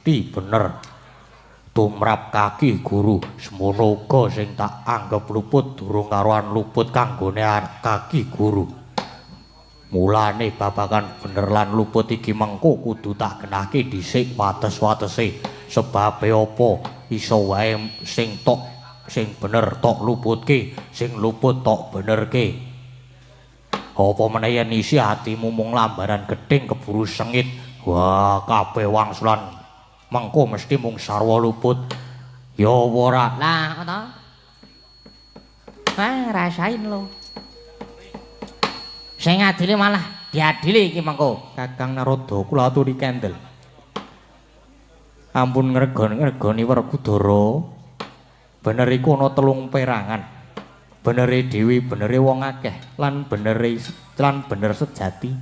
mesti bener. Tumrap kaki guru semono uga sing tak anggep luput durung karuan luput kanggone kaki guru. Mulane babagan bener lan luput iki mengko kudu tak genahke dhisik wates-watese. Sebabe apa iso wae sing tok sing bener tok luputke, sing luput tok benerke. Apa meneh yen isi atimu mung lambaran gething keburu sengit. Wah, kabeh wangsulan mengko mesti mung sarwa luput. Ya ora? Lah, to. Wah, rasain lo. Sing ngadili malah diadili iki mengko. Kakang Narada kula aturi kendel. Ampun ngregoni-ngregoni Werkudara. Bener iku ana telung perangan. Benere dhewe, benere wong akeh, lan benere lan bener sejati.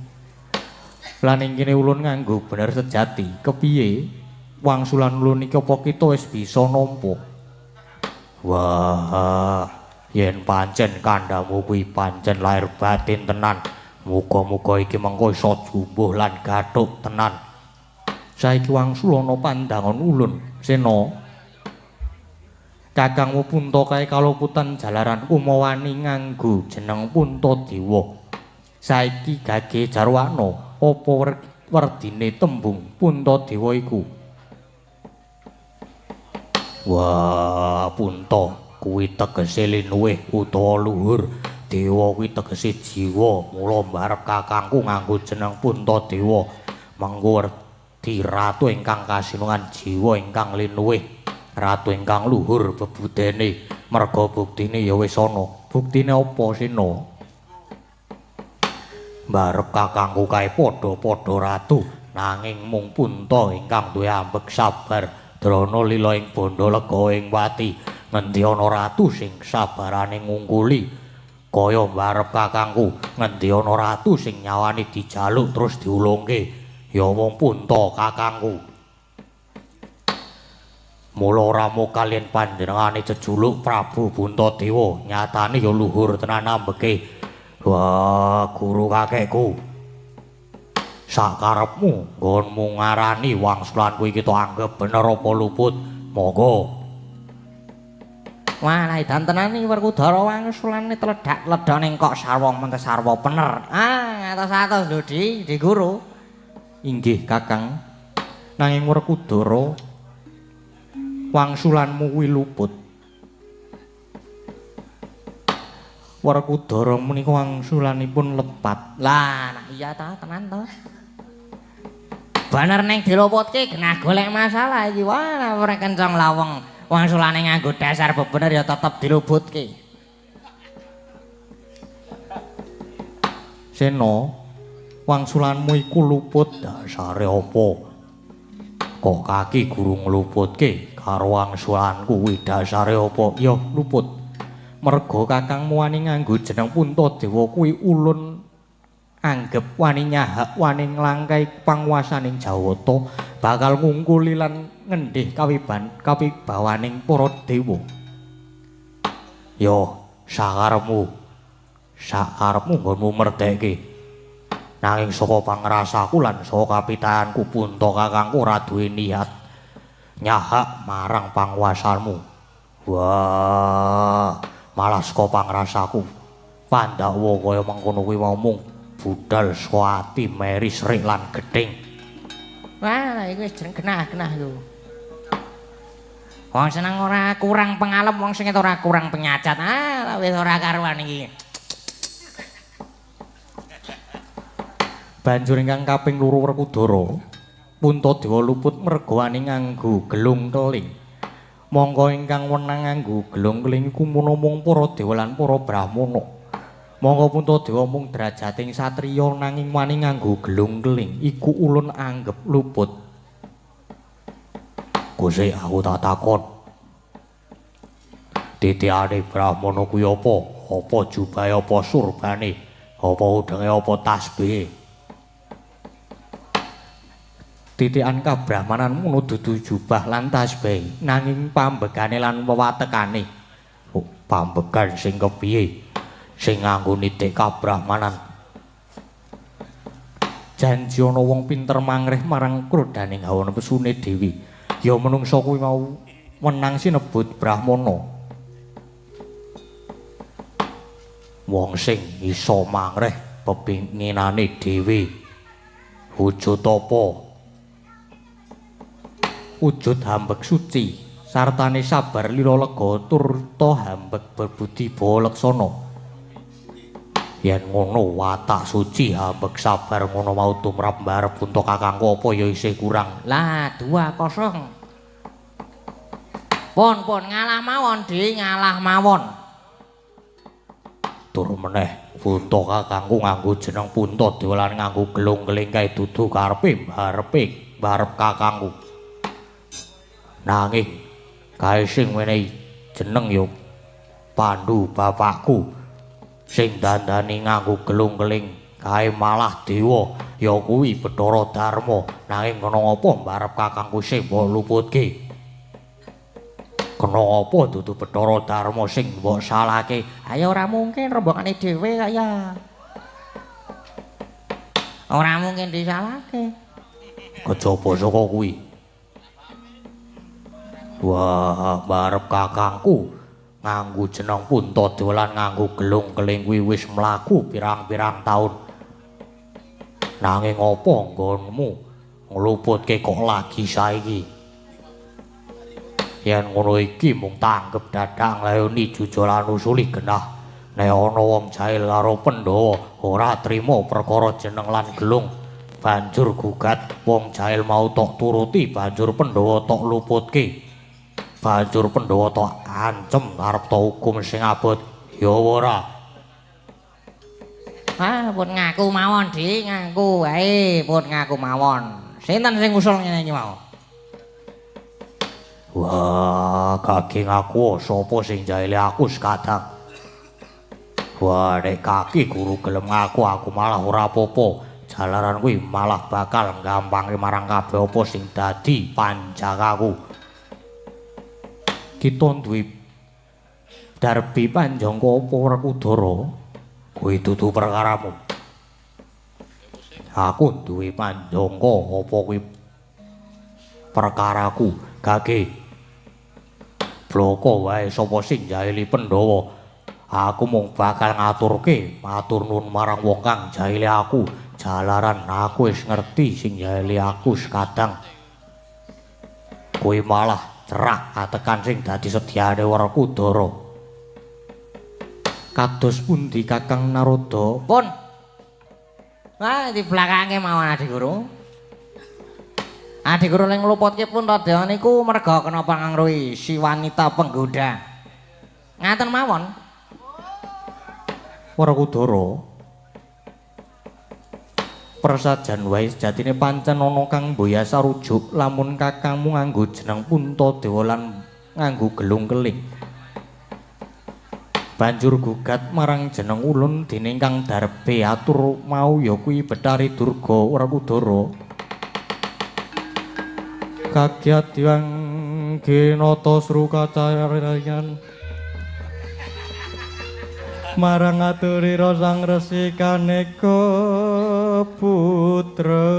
Lan ing kene ulun nganggo bener sejati. Kepiye wangsulan ulun iki apa kita wis bisa nampa? Wah, yen pancen kandhamu kuwi pancen lahir batin tenan. Muga-muga iki mengko iso jumbuh lan gathuk tenan. Saiki wangsulana pandangan ulun, Sena. Kakangmu Punta kae kaluputan jalaran kumawani nganggo jeneng Puntadewa. Saiki gage jarwana apa werdine tembung Puntadewa iku? Wah, Punta kuwi tegese linuwih utawa luhur. Dewa kuwi tegese jiwa. Mula mbarep kakangku nganggo jeneng Puntadewa. Mengko werdi ratu ingkang kasinungan jiwa ingkang linuwih. Ratu ingkang luhur bebudene, merga buktine ya wis ana. Buktine apa, Sena? Mbarep kakangku kae padha-padha ratu, nanging mung Punta ingkang duwe ambek sabar, drana lila ing bandha lega ing wati. Ngendi ana ratu sing sabarane ngungkuli kaya mbarep kakangku? Ngendi ana ratu sing nyawane dijaluk terus diulungke? Ya mung Punta kakangku. Mula rama kaliyan panjenengane jejuluk Prabu Puntadewa, nyatane ya luhur tenan ambeke. Wah, guru kakekku. Sakarepmu nggonmu ngarani wangsulanku iki tok anggep bener apa luput? Monggo. Wah, lah edan tenan iki Werkudara wangsulane tledak-tledone kok sarwa mentes sarwa bener. Ah, atos-atos lho Di guru. Inggih, Kakang. Nanging Werkudara wangsulanmu kuwi luput. Werkudara menika wangsulanipun lepat. Lah, nah iya ta tenan to. Bener ning diluputke genah golek masalah iki. Wah, ora kenceng laweng wangsulane nganggo dasar bebener ya tetep diluputke. Sena, wangsulanmu iku luput dasare apa? Kok kaki guru ngluputke karo wangsulanku kuwi dasare apa? Ya luput. Merga kakangmu wani nganggo jeneng Puntadewa kuwi ulun anggep wani nyahak wani nglangkai panguwasaning Jawata bakal ngungkuli lan ngendhih kawibawaning para dewa. Ya sakarepmu. Sakarepmu nggonmu merdeke. Nanging saka pangrasaku lan saka kapitayanku Punta kakangku ora duwe niat nyahak marang panguwasanmu. Wah, malah saka pangrasaku Pandhawa kaya mengkono kuwi mau mung budal saka ati meri srik lan gething. Wah, iku wis jeneng genah-genah iku. Wong seneng ora kurang pengalem, wong sing ora kurang penyacat. Ah, wis ora karuan iki. Banjur ingkang kaping loro Werkudara, Puntadewa luput merga wani nganggo gelung keling. Mongko ingkang wenang nganggo gelung keling iku mung para dewa lan para brahmana. Mongko Puntadewa mung derajating satriya nanging wani nganggo gelung keling iku ulun anggep luput. Gusti aku tak takon. Titiane brahmana kuwi apa? Apa jubahe, apa surbane? Apa udenge, apa tasbihe? Titikan kabrahmanan munu dudu jubah lan tasbih, nanging pambegane lan wewatekane. Oh, pambegan sing kepiye? Sing nganggo nitik kabrahmanan. Janji ana wong pinter mangrih marang krodaning hawa nepsune dewi. Ya menungsa kuwi mau menang sinebut Brahmana. Wong sing iso mangreh pepinginane dhewe. Wujud apa? Wujud hambek suci sartane sabar lila lega turta hambek berbudi bawa laksana. Yen ngono watak suci hambek sabar ngono mau tumrap mbarep punta kakangku apa ya isih kurang. Lah 2-0. Pun pun ngalah mawon, Di, ngalah mawon. Tur meneh punta kakangku nganggo jeneng Puntadewa lan nganggo gelung-keling kae dudu karepe mbarepe mbarep kakangku. Nanging kae sing menehi jeneng ya Pandu bapakku sing dandani nganggo gelung-keling kae malah dewa ya kuwi Bathara Darma. Nanging kena apa mbarep kakangku sing mbok luputke? Kena apa dudu Bathara Darma sing mbok salahke? Ayo ora mungkin rombongane dhewe kaya. Ora mungkin disalahke. Kejaba saka kuwi. Wah, mbarep kakangku nganggo jeneng Puntadewa lan nganggo gelung-keling kuwi wis mlaku pirang-pirang taun. Nanging apa nggonmu ngluputke kok lagi saiki? Yen ngono iki mung tanggep dadak nglayoni jujur lan usuli genah. Nek ana wong jahil karo Pandhawa ora trima perkara jeneng lan gelung, banjur gugat wong jahil mau tok turuti, banjur Pandhawa tok luputke. Banjur Pandhawa tok ancem arep tok hukum sing abot. Ya ora. Ah, pun ngaku mawon, Di, ngaku wae, pun ngaku mawon. Sinten sing usul ngene iki mau? Wah, kaki ngaku sapa sing jahile aku sekadang. Wah, nek kaki guru gelem ngaku aku malah ora apa-apa. Jalaran kuwi malah bakal gampangke marang kabeh apa sing dadi panjakaku. Kita duwe darbi panjangka apa Werkudara? Kuwi dudu perkaramu. Aku duwe panjangka apa kuwi perkaraku. Gage bloko wae sapa sing jahili Pandhawa. Aku mung bakal ngaturke matur nuwun marang wong kang jahili aku. Jalaran aku wis ngerti sing jahili aku sekadang. Kuwi malah cerak atekan sing dadi sedyane Werkudara. Kados pundi Kakang Narada? Pun. Wah, di belakange mawon Adi Guru. Adi Guru ning ngluputke Puntadewa niku merga kena pangangruhi si wanita penggoda. Ngaten mawon. Werkudara, prasajan wae sejatine pancen ana kang mboyasa rujuk lamun kakangmu nganggo jeneng Puntadewa lan nganggo gelung keling. Banjur gugat marang jeneng ulun dening kang darbe atur mau ya kuwi Bathari Durga. Werkudara kagyat yang ginata srukacarayan marang aturira sang resi kaneka putra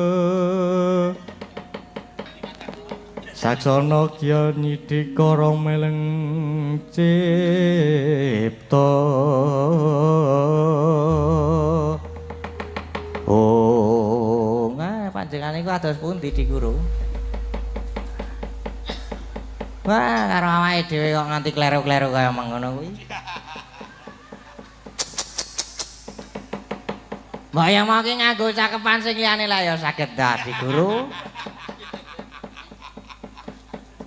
saksana kya nyidika rong meleng cipta. Oh, nah panjenengan iku ados pundi Di Guru? Wah, karo awake dhewe kok nganti kleru-kleru kaya mengkono kuwi. Mbok ya mau ki nganggo cakepan sing liyane lah ya saged dadi guru.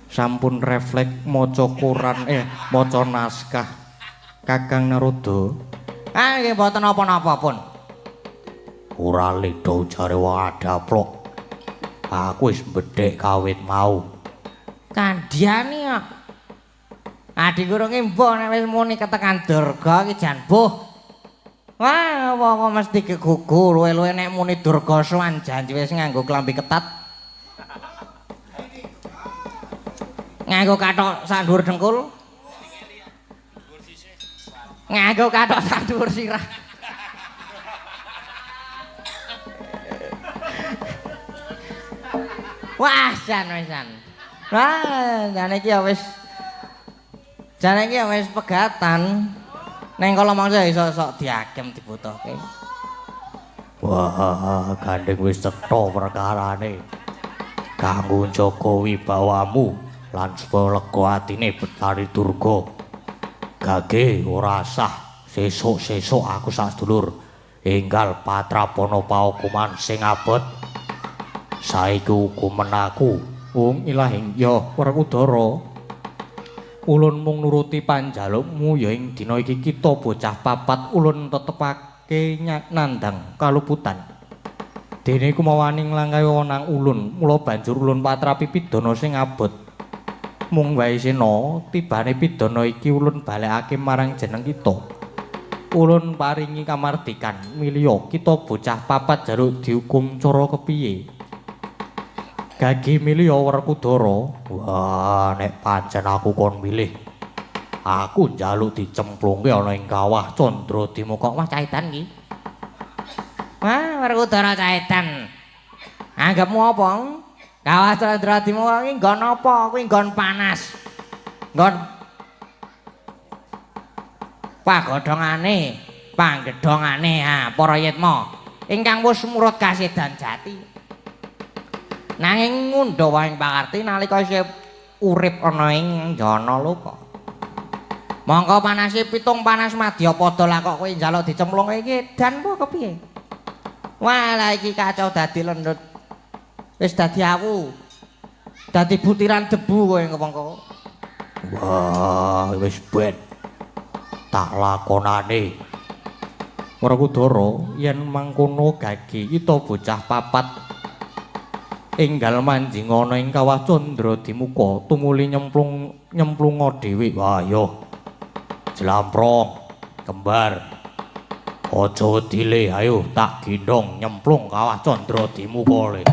Sampun refleks maca koran maca naskah Kakang Narada. Ah nggih mboten napa-napa pun. Ora leda jare wong adaplok. Aku wis mbedhek kawit mau. Kandhane kok. Adi guru ki mbuh nek wis muni ketekan Durga ki jan mbuh. Wah, apa mesti kegugu luwe-luwe nek muni Durga sowan janji wis nganggo klambi ketat. Nganggo kathok sak dhuwur dengkul. Nganggo kathok sak dhuwur sirah. Wah, jan wisan. Wah, jane iki ya wis jane iki ya wis pegatan. Neng kala mangsa iso sok diakem dibutuhke. Wah, gandeng wis cetha perkarane. Kanggo njaga wibawamu lan supaya lega atine Betari Durga. Gage ora sah sesuk-sesuk aku sak sedulur enggal patrapana paukuman sing abot. Saiki hukuman aku wong ilahing ya Werkudara. Ulun mung nuruti panjalukmu ya ing dina iki kita bocah papat ulun tetepake nandhang kaluputan. Dene kumawani nglangkahi wonang ulun, mula banjur ulun patrapi pidana sing abot. Mung wae sena tibane pidana iki ulun balekake marang jeneng kita. Ulun paringi kamardikan milya kita bocah papat jaluk dihukum cara kepiye. Gage milya Werkudara. Wah, nek pancen aku kon milih, aku njaluk dicemplungke ana ing kawah Candra Dimuka. Wah, caitan iki. Wah, Werkudara caitan. Anggapmu apa? Kawah Candra Dimuka iki nggon apa? Kuwi nggon panas. Nggon pagodhongane, panggedhongane ha para yitma ingkang wis murut kasedan jati. Nanging ngundhawa ing pakarti nalika isih urip ana ing jana loka. Mongko panase pitung panas madyapada lah kok kowe njaluk dicemplungke iki edan apa kepiye? Wah, lah iki kacau dadi lendut. Wis dadi awu. Dadi butiran debu kowe mongko. Wah, wis ben. Tak lakonane. Werkudara yen mangkono gage kita bocah papat enggal manjing ana ing kawah Candra Dimuka tumuli nyemplung nyemplunga dhewe. Wah yo jlamprong kembar aja dile, ayo tak gendhong nyemplung kawah Candra Dimuka le.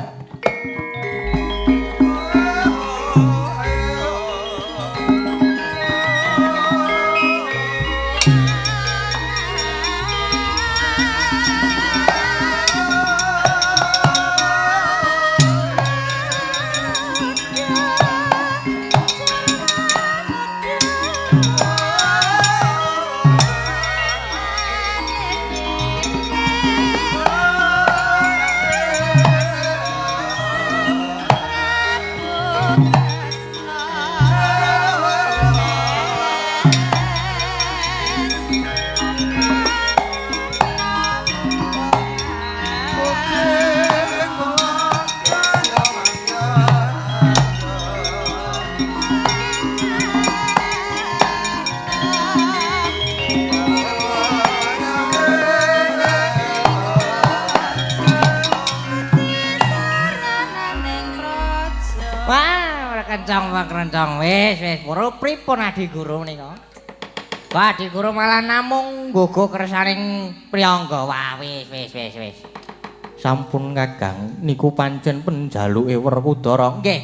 Kencang wis wis pura pripun Adi Guru menika? Wah, Adi Guru malah namung nggogo kersaning priyangga. Wah, wis wis wis wis. Sampun Kakang, niku pancen penjaluke Werkudara. Nggih.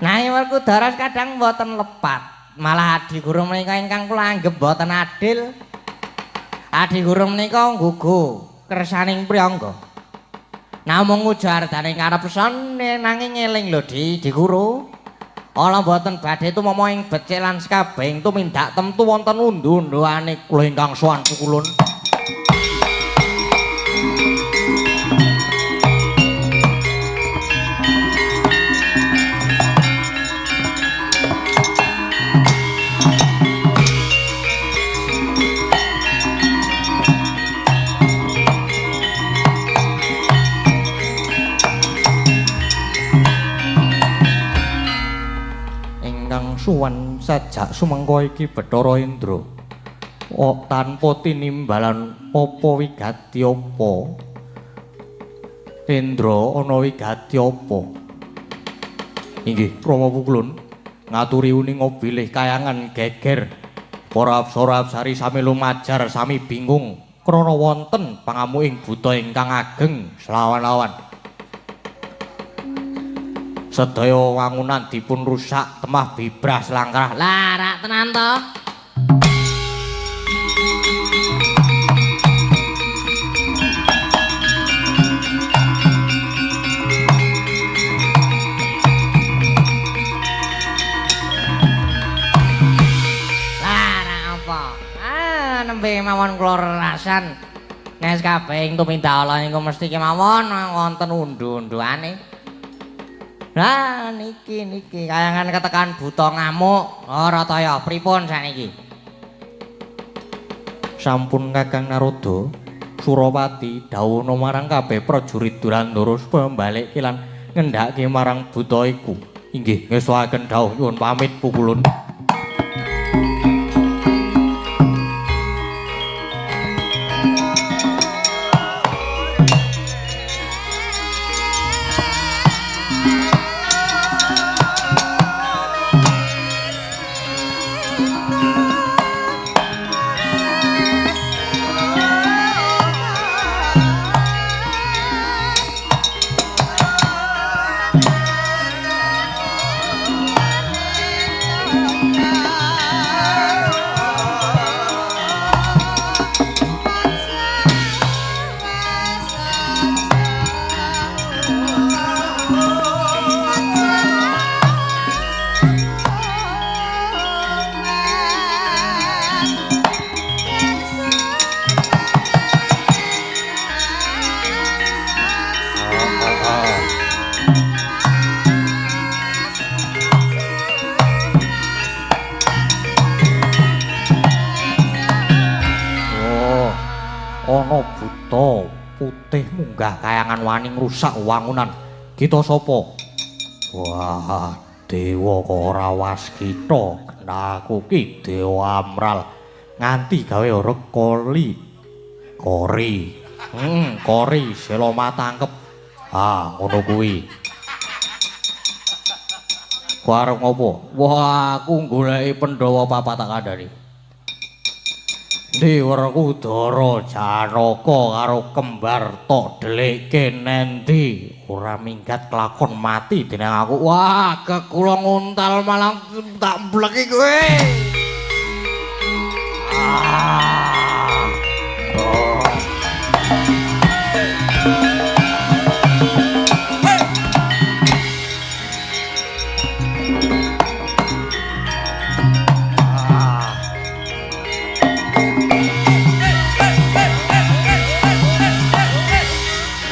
Nanging Werkudara kadang mboten lepat. Malah Adi Guru menika ingkang kula anggep mboten adil. Adi Guru menika nggogo kersaning priyangga. Namung ujardaning karepsan nanging eling lho Di Guru. Ala mboten badhe tumama ing becik lan sekabehing tumindak temtu wonten undu-unduane kula ingkang sowan pukulun. Suwan sajak sumengko iki Bathara Indra. Oh, tanpa tinimbalan apa wigati apa? Indra ana wigati apa? Inggih, Rama Pukulun ngaturi uninga bilih kayangan geger. Para apsara-apsari sami lumajar sami bingung krana wonten pangamuking buta ingkang ageng selawan-lawan. Sedaya wangunan dipun rusak temah bibras langkrah. Lah rak tenan to. napa? Ah, nembe mawon kula rerasan. Nek kabeh ing tumindak ala niku mesti kemawon wonten undu-unduane. Lah niki niki kayangan ketekan buta ngamuk. Ora taya pripun sakniki? Sampun Kakang Narada, Surawati dawuhna marang kabeh prajurit Durandara supaya mbalekke lan ngendhake marang buta iku. Inggih, ngestuaken dawuh nyuwun pamit pukulun. Munggah kayangan wani ngrusak wangunan. Kita sapa? Wah, dewa kok ora waskita. Aku ki Dewa Amral. Nganti gawe rekoli. Kori. Kori sela matangkep. Ah, ngono kuwi. Ku arep ngopo? Wah, aku goleki Pandhawa papat tak kandhani. Ndi Werkudara Janaka karo kembar tok dhelikke nendi ora minggat kelakon mati dening aku. Wah, kekula nguntal malah tak mbleki kowe. Ah.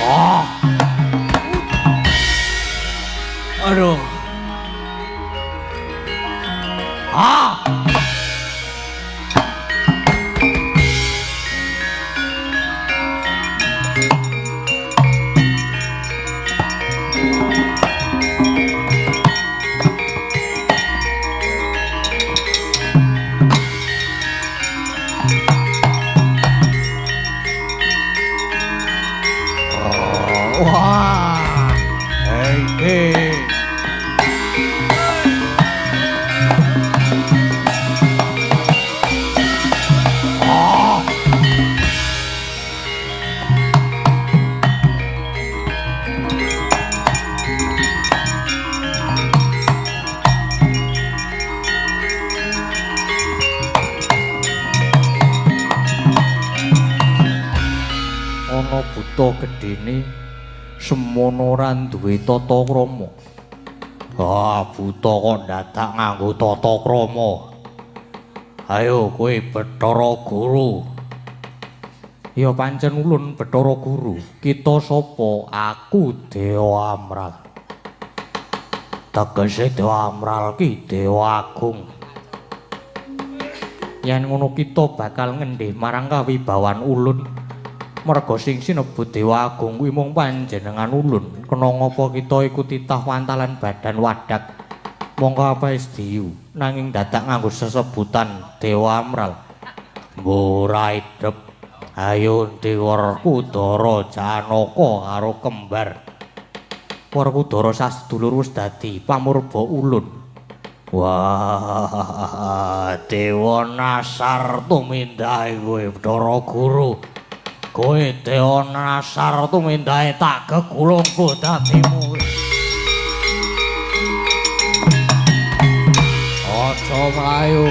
Oh. Aduh. Ah. Oh, wah. Hei, hei. Buta gedene semono ora duwe tata krama. Ah, buta kok dadak nganggo tata krama. Ayo kowe Bathara Guru. Ya pancen ulun Bathara Guru. Kita sapa? Aku Dewa Amral. Tegese Dewa Amral ki Dewa Agung. Yen ngono kita bakal ngendih marang kawibawan ulun. Merga sing sinebut Dewa Agung kuwi mung panjenengan ulun. Kena ngapa kita iku titah wantalan badan wadak. Mongko apa isdiyu nanging dadak nganggo sesebutan Dewa Amral. Mbok idep. Ayo ndi Werkudara Janaka karo kembar. Werkudara sasedulur wis dadi pamurba ulun. Wah, Dewa Nasar tumindahe kowe Bathara Guru. Kowe Dewa Nasar tumindahe tak gegulungku dadimu. Aja mlayu.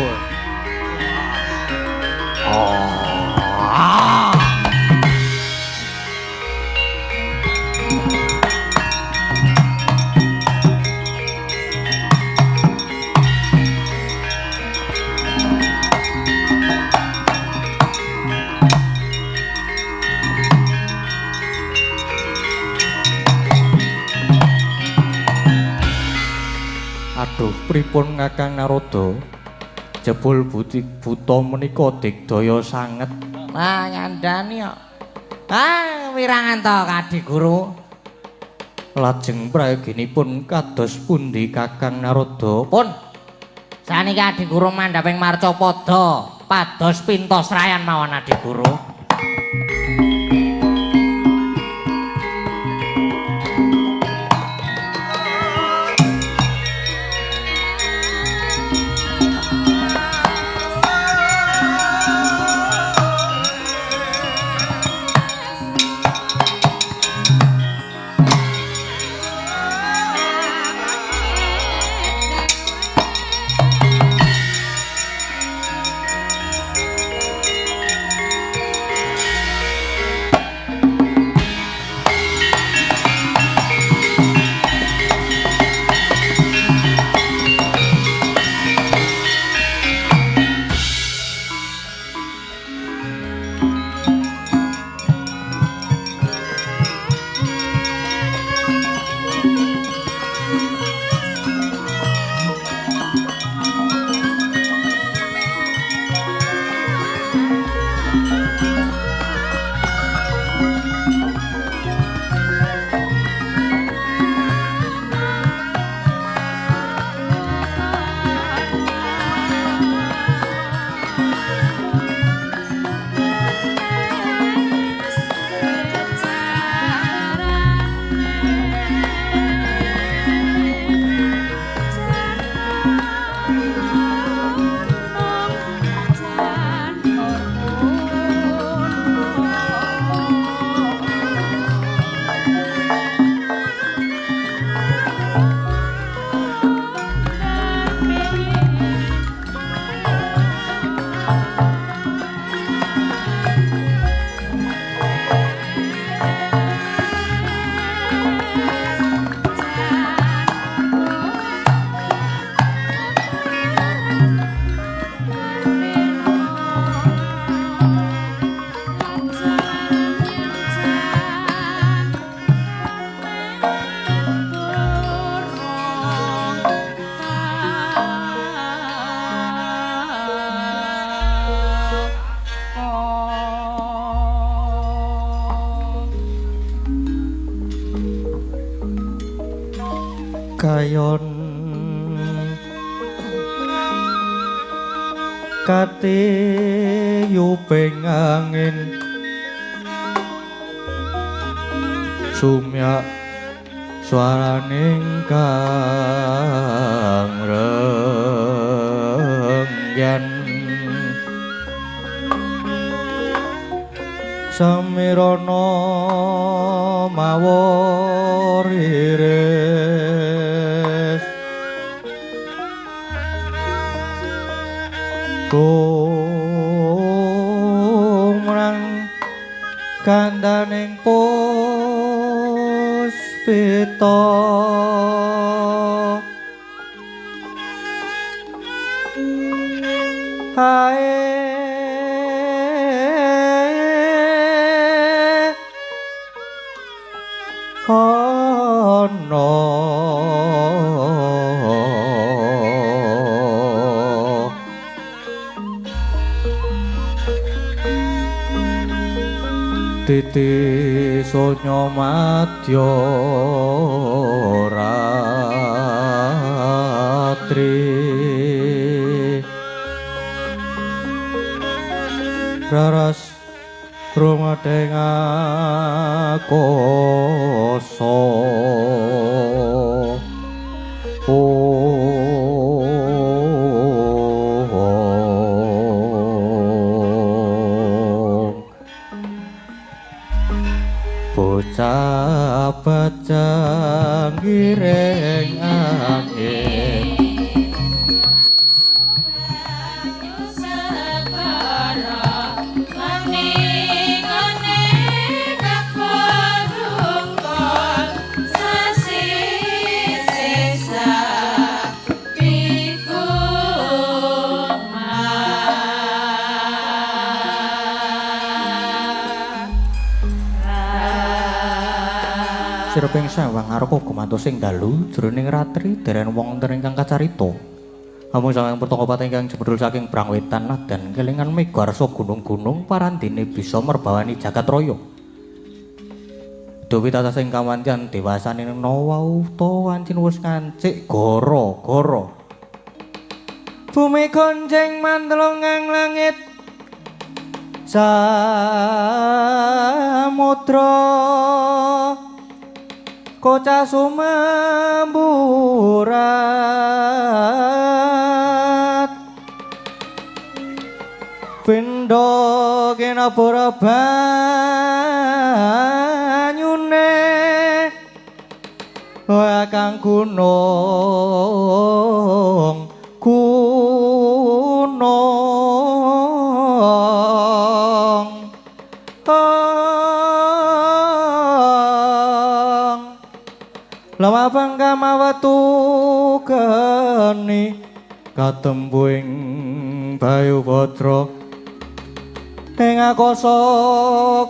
Ah. Pripun Kakang Narada? Jebul buta menika digdaya sanget. Ah, ngandani kok. Ah, wirangan to Kadi Guru. Lajeng prayoginipun kados pundi Kakang Narada? Pun. Saniki Adi Guru mandhaping marcapada pados pintos rayan mawon Adi Guru. Kayon katiyuping angin sumyak swaraning kang renggan samirana mawar iris kumrang kandaning puspita hae ana titi sonya madya ratri raras rumadeng akasa. Bocah bajang giring angin Sirping sawang ngarka gumantos ing dalu jroning ratri deren wonten ingkang kacarita. Amung sawang pertaka ingkang jemedhul saking Brangwetan nadan kelingan mega arsa gunung-gunung parandene bisa merbawani jagat raya. Dewi tatas ing kawantian dewasane nawauta wancin wis ngancik gara-gara. Bumi gonjeng mantelungang langit samudra kocah sumemburat pindha kinabura banyune kang gunung gunung lawang kamawatu geni katembu ing Bayu Bajra ing akasa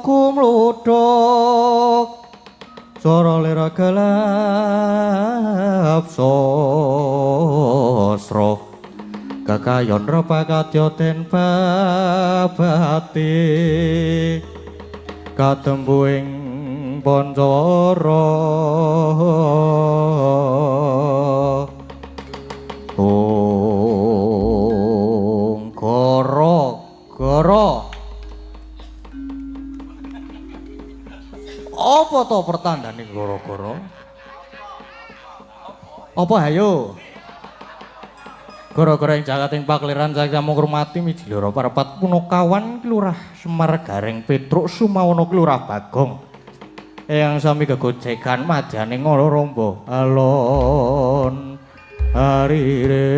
kumludhuk swara lira gelap sasra kekayon repakadya den babati katembu ing Pancawara. Ong goro goro. Apa to pertandane goro-goro? Apa hayo? Gara-gara ing jagat ing pakliran saking ngurmati mijiloro parapat punakawan Kelurah Semar Gareng Petruk Sumawana Kelurah Bagong. Eyang sami gegojegan madyaning Ngala alon arire.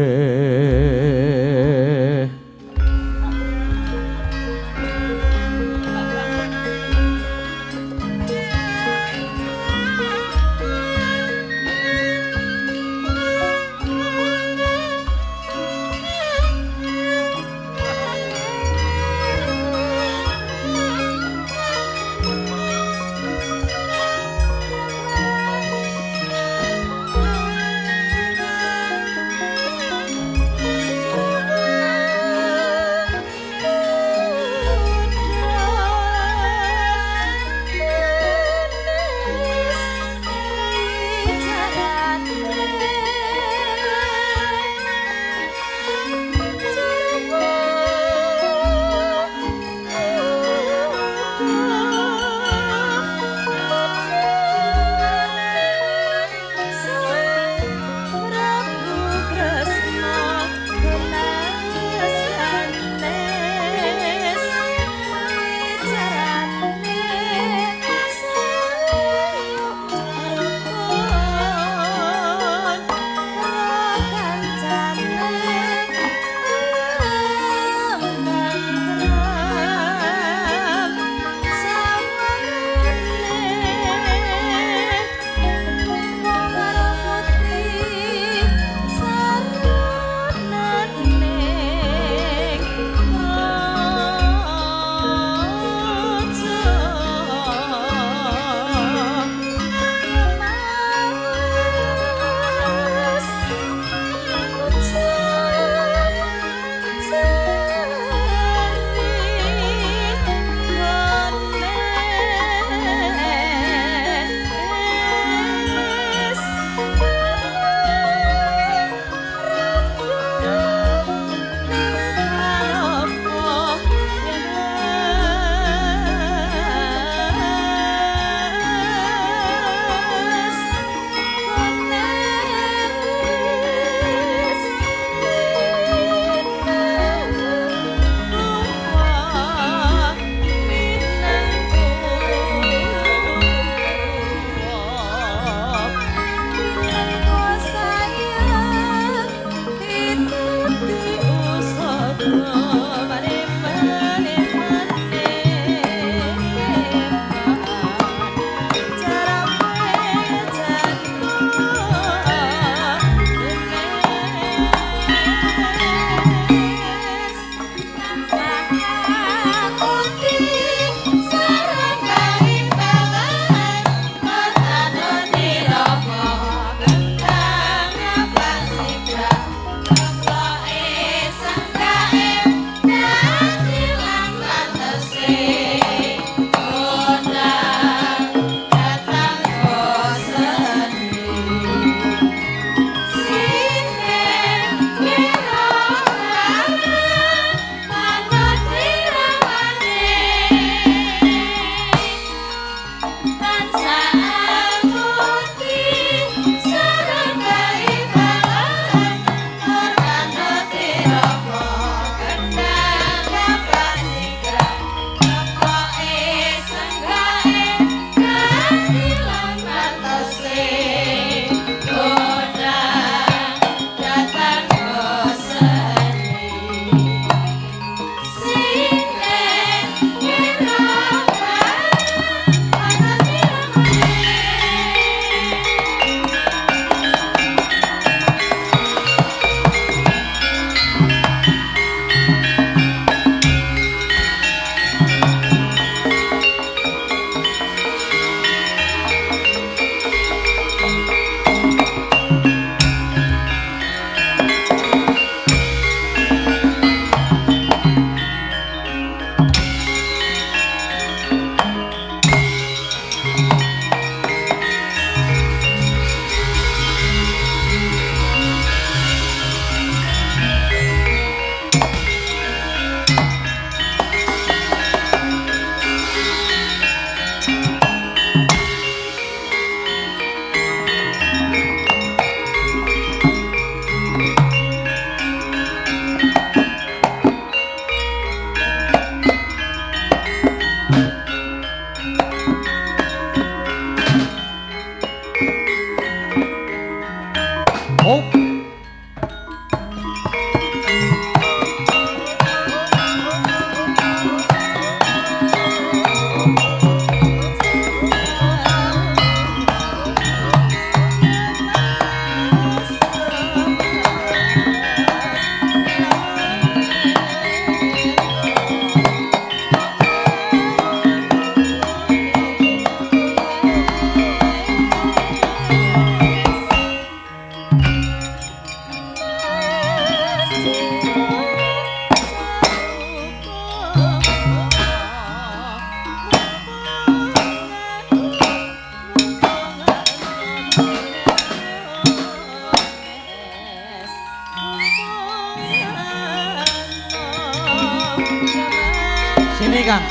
Sini, Kang.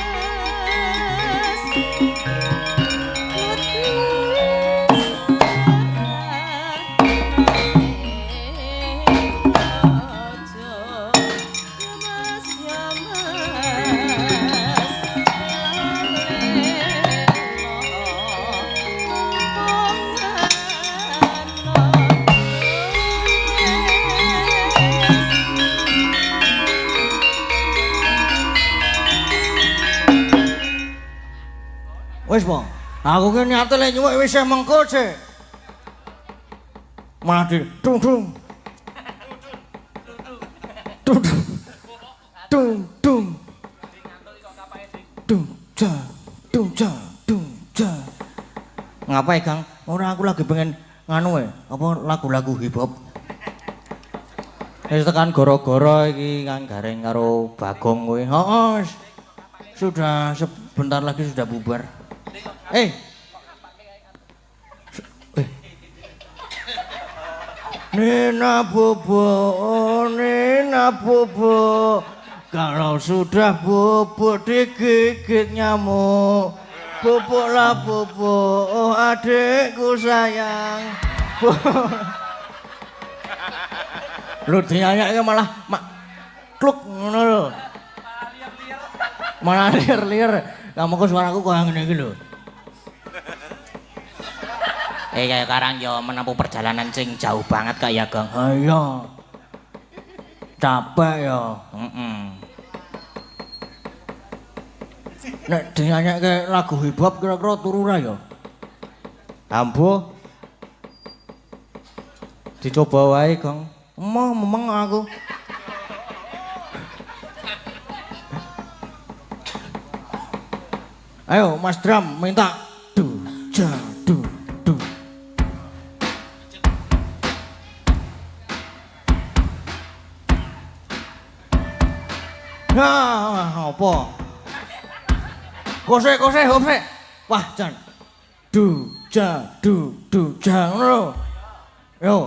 Wis, Bang. Aku ki niate lek nyuwuk wis mengko sik. Malah di dung dung. Dung dung dung. Dung ja dung ja dung ja. Ngapain, Kang? Ora, aku lagi pengen nganu apa lagu-lagu hip hop. Wis tekan goro-goro iki Kang Gareng karo Bagong kowe. Heeh. Sudah sebentar lagi sudah bubar. Nina bobo, Nina bobo, kalau sudah bobo digigit nyamuk, boboklah bobo, oh adikku sayang. Lu dinyanyikke malah mak kluk ngono lho. Malah liar-liar. Lah mengko suaraku kok ngene iki lho. Kayak karang yo menempuh perjalanan sing jauh banget kak ya, Gong. Ha iya. Capek ya. Heeh. Nek dinyanyikke lagu hip hop kira-kira turu ra ya? Ambo. Dicoba wae, Gong. Emoh memeng aku. Ayo Mas Dram minta du ja du du. Nah, apa? Kose kose hop sik. Wah, jan. Du ja du du ja ngono lho. Yo.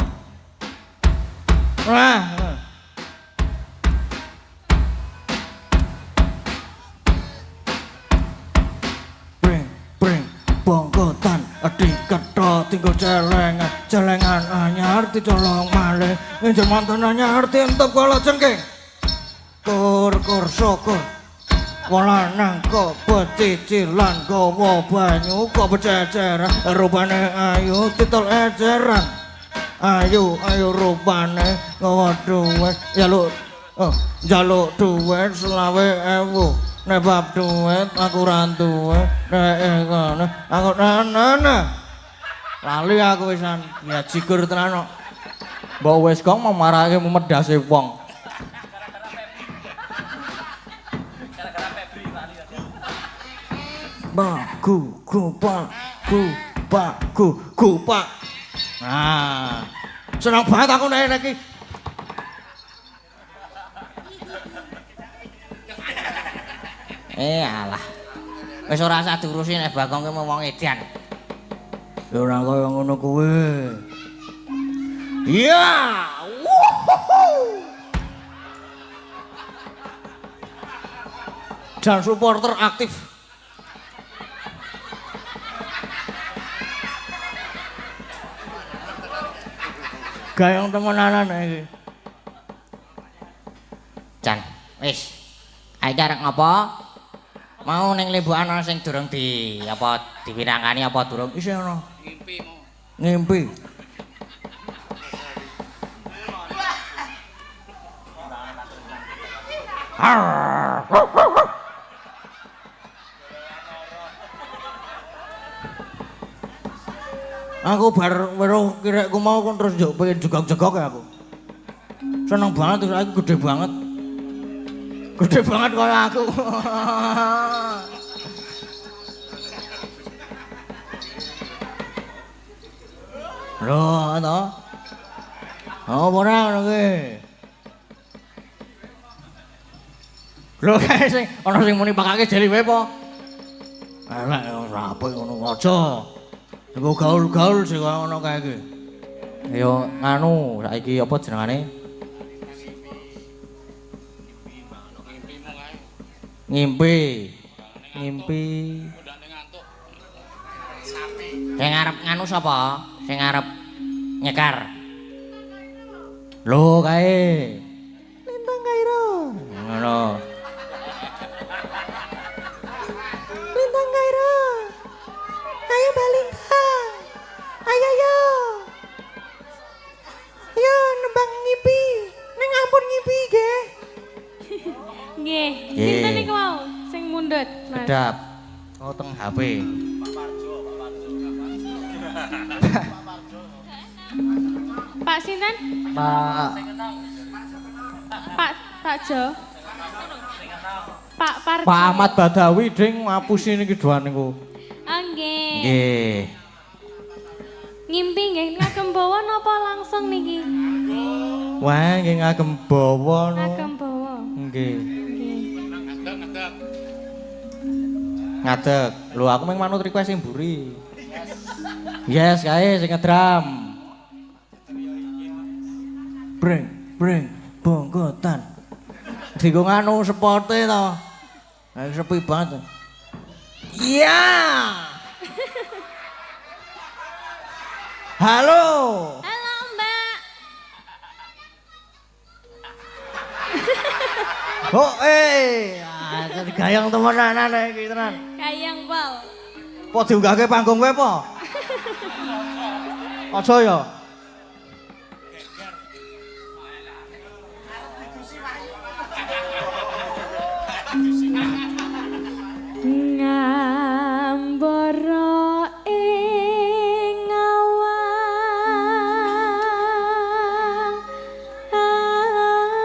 Wah. Bongkotan diketok tinggal celengan, celengan anyar dicolong malih, nginjer mantan anyar dientup kala jengking. Kur kur syukur. Wong lanang kok pecicilan gawa banyu kok bececeran, rupane ayu titul eceran. Ayu ayu rupane gawa duwit jaluk oh jaluk duwit 25.000. Nek bab duwit aku ra duwe, nek ngono aku nana. Lali aku wisan, ya jigur tenan kok. Mbok wis Gong memarake medhase wong. Pa gu gu pa gu pa gu gu pa. Nah, seneng banget aku nek iki. Eh alah. Wis ora usah diurusi nek Bagong ki wong edan. Ya ora kaya ngono kuwi. Iya. Dan supporter aktif. Gayeng temenanan iki. Jan, wis. Ayo arek ngopo? Mau ning limbukan ana sing durung di apa diwirangkani apa durung? Isih ana. Ngimpi mau. Ngimpi. Aku bar weruh kirekku mau kon terus njuk pengen jegok-jegok ya aku. Seneng banget terus aku gede banget. Gede banget kaya aku. Lho, to. Oh, ora ngono kuwi. Lho kae sing ana sing muni pakake jeli wae apa? Elek ora apik ngono aja. Engko gaul-gaul sing kaya ngono kae iki. Ya nganu saiki apa jenengane? Ngimpi. Ngimpi. Sing arep nganu sapa? Sing arep nyekar. Lho kae. Lintang Kairo. Ngono. Lintang Kairo. Ayo Balintang. Ayo yo. Ayo nembang ngimpi. Ning ampun ngimpi nggih. Nggih. Sinten niku wau sing mundhut, Mas? Kedap. Oh teng HP. Pak Parjo, Pak Parjo. Pak Parjo. Pak sinten? Pak Pak Pak Jo. Pak Parjo. Pak Ahmad Badawi ding ngapusi niki doan niku. Ah nggih. Nggih. Ngimpi nggih ngagem bawa napa langsung niki? Wah, nggih ngagem bawa no. Ngagem bawa. Nggih. Nggih. Ngadeg, ngadeg. Lho aku mung manut request sing mburi. Yes, kae sing ngedram. Breng, breng, bongkotan. Dienggo nganu sepote to. Ayo sepi banget. Iya. Halo. Halo, Mbak. Oh, eh, gayeng temenanan iki tenan. Gayeng pol. Po diunggahke panggung kowe po? Aja ya. Ngambara ing awang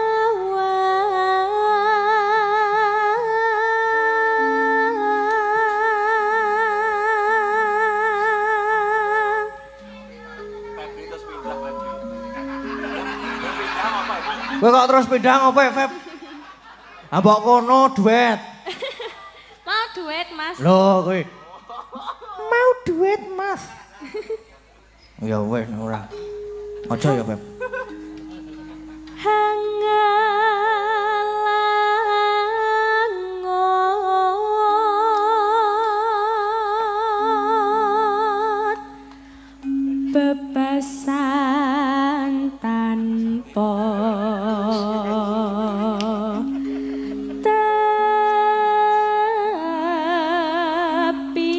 awang. Kowe kok terus pindah ngopo, Feb? Ambok kono duet. Mau duet, Mas. Lho kowe. Mau duet, Mas. Ya wis ora. Aja ya, Feb. Hangalangot bebasan tanpa tepi.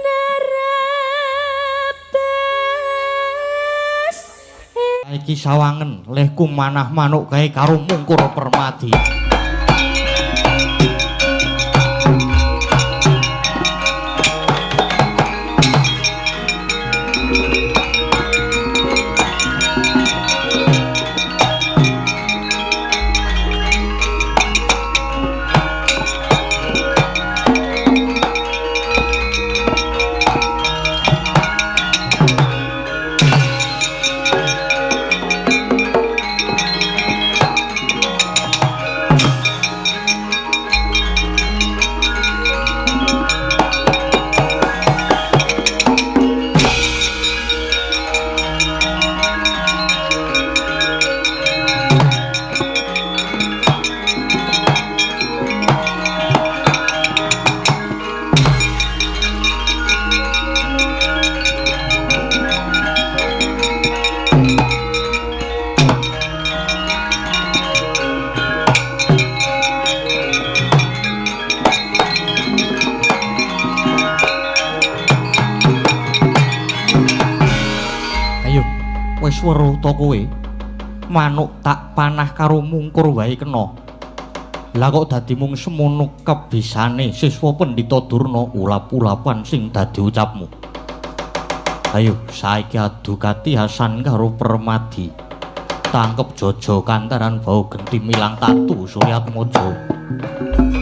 Nerebes Iki sawangen lehku manah manuk kae karo mungkur permadi. Wis weruh to kowe? Manuk tak panah karo mungkur wae kena. Lah kok dadi mung semono kebisane siswa Pendhita Durna ulap-ulapan sing dadi ucapmu. Ayo saiki adu katihasan karo Permadi. Tangkep jojo kantaran bau genti milang tatu Suryatmaja. Yes.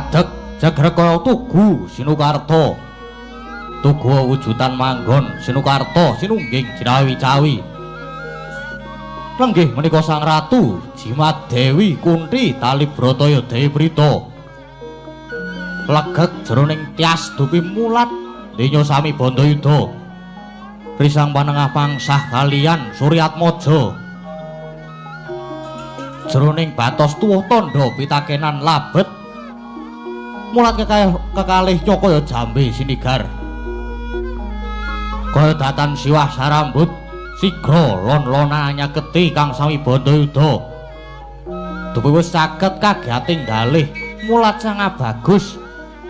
Ngadeg jegrek kaya tugu Sinukarta. Tugu wujudan manggon Sinukarta sinungging jinawi-cawi. Lenggih menika Sang Ratu Jimat Dewi Kunti tali Brataya Dewi Prita. Legeg jroning tias dupi mulat donya sami bandayuda. Risang panengah pangsah kaliyan Suryatmaja. Jroning batos tuwuh tandha pitakenan labet. Mulat kekalih nyokaya jambe sinigar. Kaya datan siwah sarambut sigra lon-lona nyaketi kang sami bandayuda. Dupi wis caket kagiating galih mulat sanga bagus.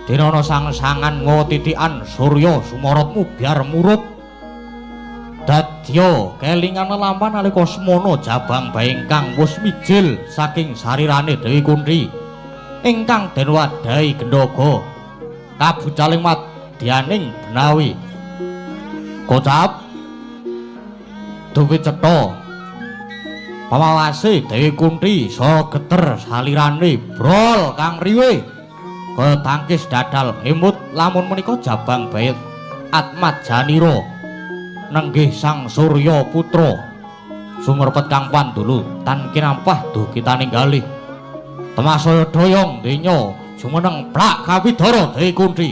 Dene ana sang-sangan ngawa titikan surya sumorot mubyar murup. Dadya kelingan lelampan nalika semana jabang bayi ingkang wis mijil saking sarirane Dewi Kunthi ingkang den wadahi gendhoga kabucaling madyaning benawi. Kocap dupi cetha pamawase Dewi Kunthi saya geter salirane brol kang riwe kaya tangkis dadal emut lamun menika jabang bayi Atmajanira nenggih Sang Surya Putra sumerpet kang pandulu tan kinampah dugi taninggalih temasaya doyong donya jumeneng plak kapidara Dewi Kunthi.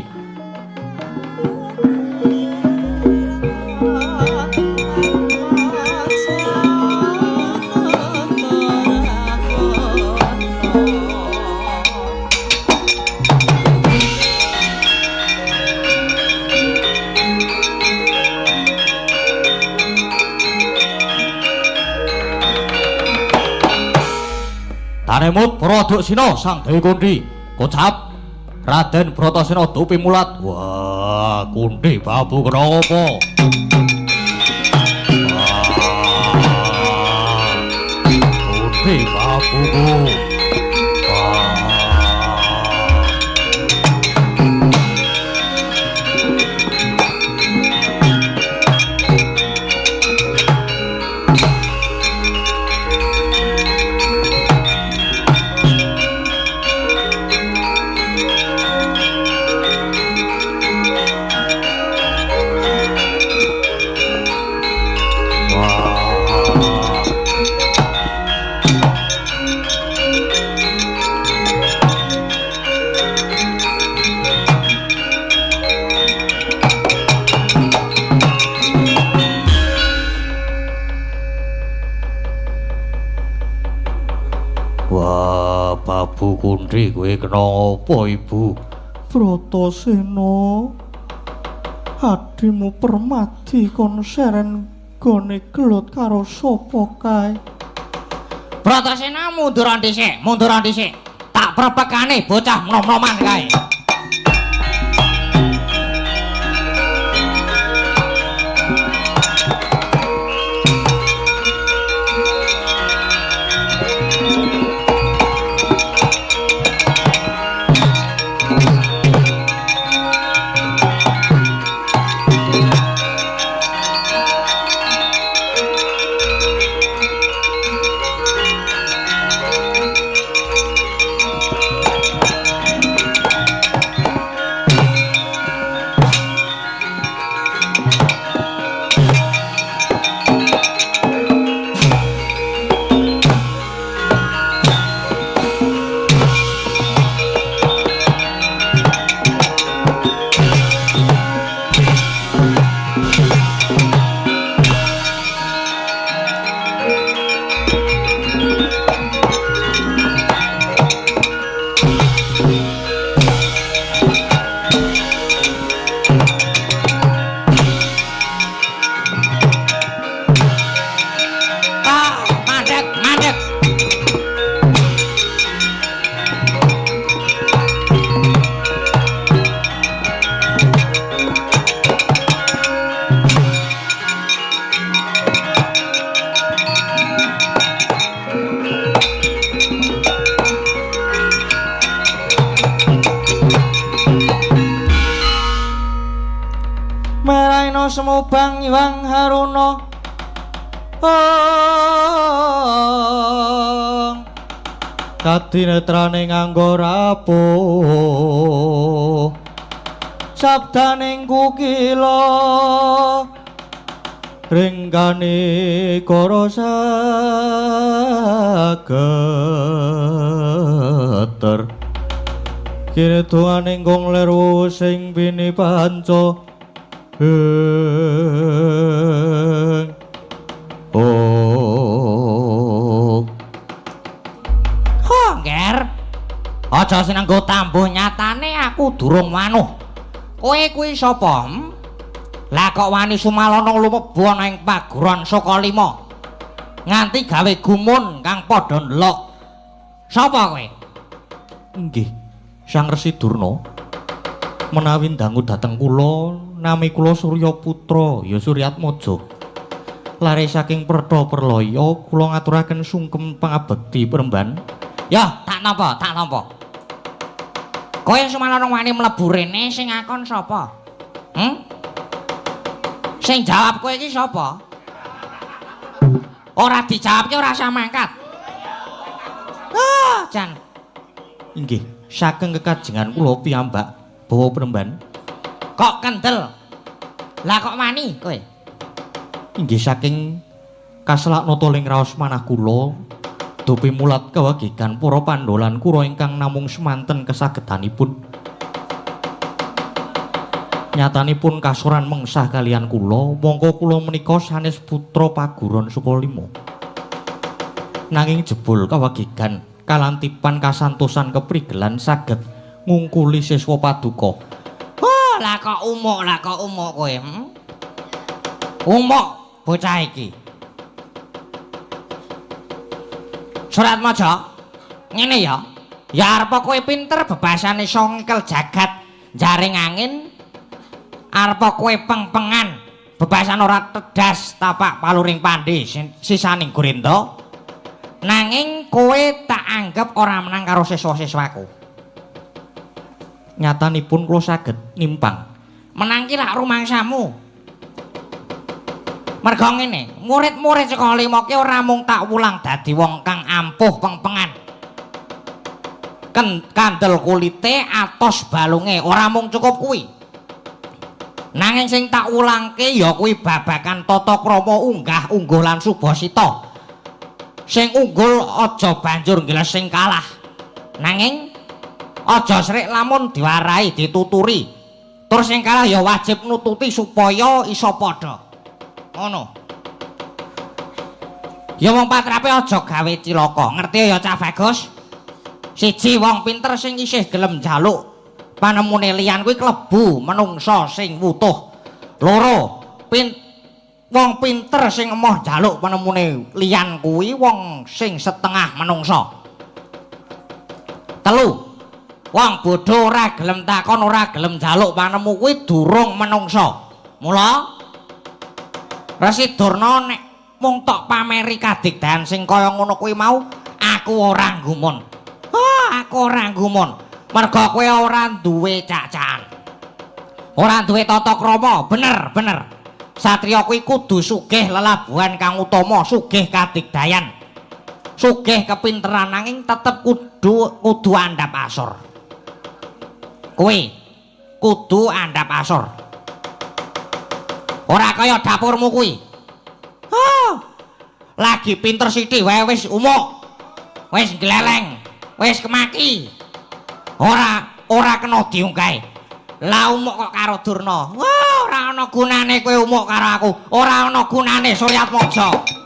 Tanemut para Duksina Sang Dewi Kunthi. Kocap Raden Bratasena dupi mulat. Wah, Kunthi babu kena apa? Kunthi babuku. Babu Kunthi kowe kena apa ibu? Bratasena, adimu Permadi kon seren gone gelut karo sapa kae? Bratasena mundur dhisik, mundur dhisik. Tak prepekane bocah nom-noman kae. Semubang Iwang Haruna Kadinetrane nganggo rapuh sabdaning kukila ringgane kara sageter kinedunganing kong lir sing bini panca oh. Nger. Aja senenggo tambuh nyatane aku durung wanuh. Kowe kuwi sapa? Lah kok wani sumalana lumebu ana ing paguron Sukalima. Nganti gawe gumun kang padha ndelok. Sapa kowe? Nggih, Sang Resi Durna. Menawi ndangu dhateng kula, nami kula Surya Putra, ya Suryatmaja. Lare saking Pertha Perlaya kula ngaturaken sungkem pangabekti peremban. Ya, tak nampa, tak nampa. Kowe sumalana wani mlebu rene sing ngakon sapa? Sing jawab kowe iki sapa? Ora dijawabke ora usah mangkat. Ah, jan. Inggih, saking kekajengan kula piyambak bawa peremban. Kok kendel? Lah kok wani kowe? Inggih saking kaselak nata ing raos manah kula dupi mulat kewagigan para Pandhawa lan Kurawa ingkang namung semanten kesagedanipun. Nyatanipun kasoran mengsah kalian kula, mongko kula menika sanes putra Paguron Sukalima. Nanging jebul kewagigan kalantipan kasantosan keprigelan saged ngungkuli siswa paduka. Oh, lah kok umuk kowe. Umuk bocah iki. Suratmaja, ngene ya. Ya arep kowe pinter bebasane iso ngekel jagat jaring angin. Arep kowe peng-pengan bebasan ora tedas tapak paluring pandhe sisaning Gurindha. Nanging kowe tak anggap ora menang karo siswa-siswaku. Nyatanipun kula saged nimpang. Menang ki lak rumangsamu. Merga ngene, murid-murid Sukalima ki ora mung tak wulang dadi wong kang ampuh peng-pengan. Kandel kulite atos balunge ora mung cukup kuwi. Nanging sing tak wulangke ya kuwi babagan tata krama unggah ungguh lan subasita. Sing unggul aja banjur nggeles sing kalah. Nanging aja srik lamun diwarahi dituturi. Tur sing kalah ya wajib nututi supaya iso padha. Ngono. Ya wong patrape aja gawe cilaka. Ngerti ya Cah Bagus? Siji wong pinter sing isih gelem njaluk panemune liyan kuwi klebu menungsa sing wutuh. Loro, wong pinter sing emoh njaluk panemune liyan kuwi wong sing setengah menungsa. Telu, wong bodho ora gelem takon ora gelem njaluk panemu kuwi durung menungsa. Mula Resi Durna nek mung tok pameri kadigdayan sing kaya ngono kuwi mau, aku ora nggumun. Oh, aku ora nggumun. Merga kowe ora duwe cak-cakan. Ora duwe tata krama, bener, bener. Satriya kuwi kudu sugih lelabuhan kang utama, sugih kadigdayan. Sugih kepinteran nanging tetep kudu andhap asor. Kowe kudu andhap asor. Ora kaya dapurmu kuwi. Oh, lagi pinter sithik wae wis umuk. Wis gleleng, wis kemaki. Ora kena diunggahi. Lah umuk kok karo Durna. Wah, ora ana gunane kowe umuk karo aku. Ora ana gunane Suryatmaja.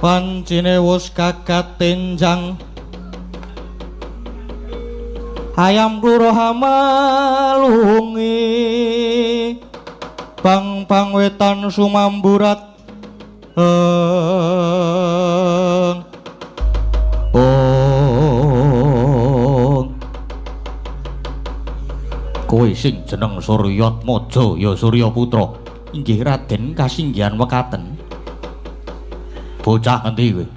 Pancine wus kakat tenjang ayam kluruh malungi bang bang wetan sumamburat ong. Kowe sing jeneng Suryatmaja ya Suryaputra. Inggih Raden, kasinggihan mekaten. Bocah ngendi kowe?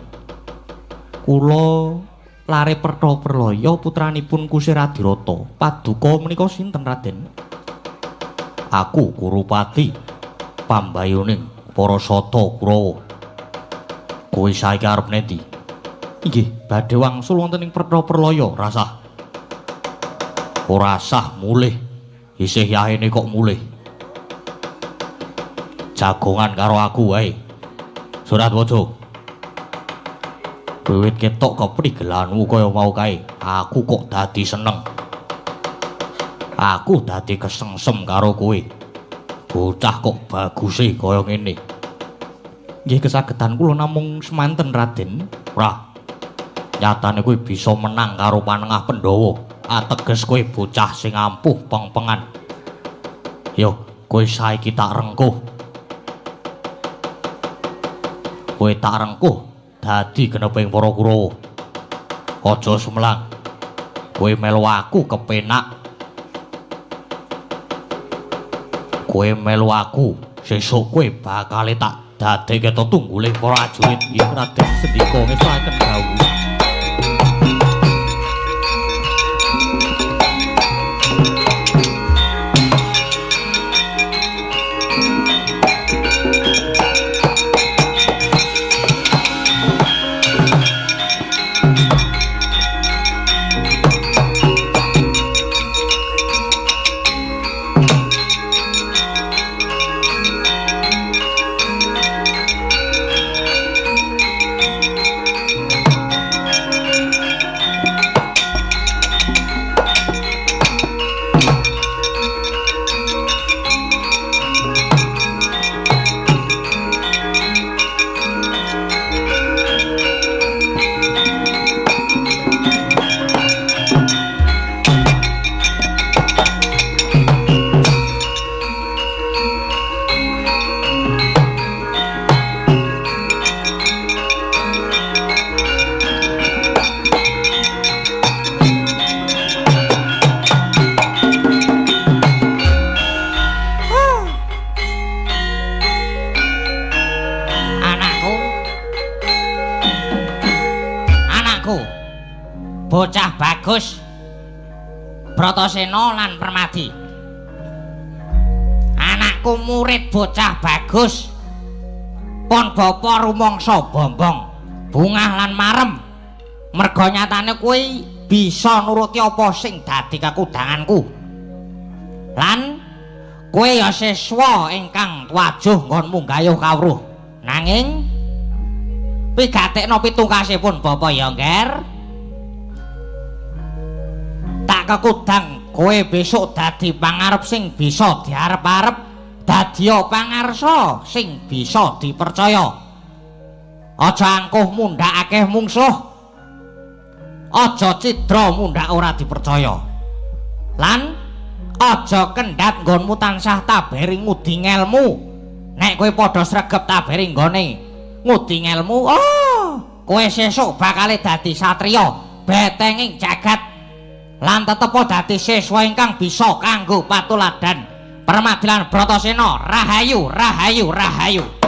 Kula lare Pertha Perlaya putranipun Kusir Adirata. Paduka menika sinten Raden? Aku Kurupati, pambayuning para sata Kurawa. Kowe saiki arep nendi? Inggih, badhe wangsul wonten ing Pertha Perlaya. Rasah. Ora sah mulih. Isih yahene kok mulih. Jagongan karo aku wae. Suratwaja. Wiwit ketok keprigelanmu kaya mau kae, aku kok dadi seneng. Aku dadi kesengsem karo kowe. Bocah kok baguse kaya ngene. Nggih kesagedan kula namung semanten Raden. Ora. Nyatane kowe bisa menang karo panengah Pandhawa. Ateges kowe bocah sing ampuh pengpengan. Yo, kowe saiki tak rengkuh. Kowe tak rengkuh dadi geneping para Kurawa. Aja sumelang. Kowe melu aku kepenak. Kowe melu aku, sesuk kowe bakal tak dadekke tetungguling para prajurit. Ing Raden sendika ngesaken dawuh. Bocah bagus Bratasena lan Permadi. Anakku murid bocah bagus. Pon bapa rumangsa bombong, bungah lan marem. Merga nyatane kowe bisa nuruti apa sing dadi kekudanganku. Lan kowe ya siswa ingkang tuwajuh nggonmu gayuh kawruh. Nanging pigatekno pitungkasipun bapa ya, Ngger. Tak kekudang kowe besok dadi pangarep sing bisa diarep-arep, dadi pangarsa sing bisa dipercaya. Aja angkuh mundhak akeh mungsuh, aja cidra mundhak ora dipercaya, lan aja kendhat nggonmu tansah taberi ngudi ngelmu. Nek kowe padha sregep taberi nggone ngudi ngelmu, oh kowe sesuk bakal dadi satriya betenging jagat lan tetepo dadi siswa ingkang bisa kanggo patuladan. Permadilan Bratasena, rahayu rahayu rahayu.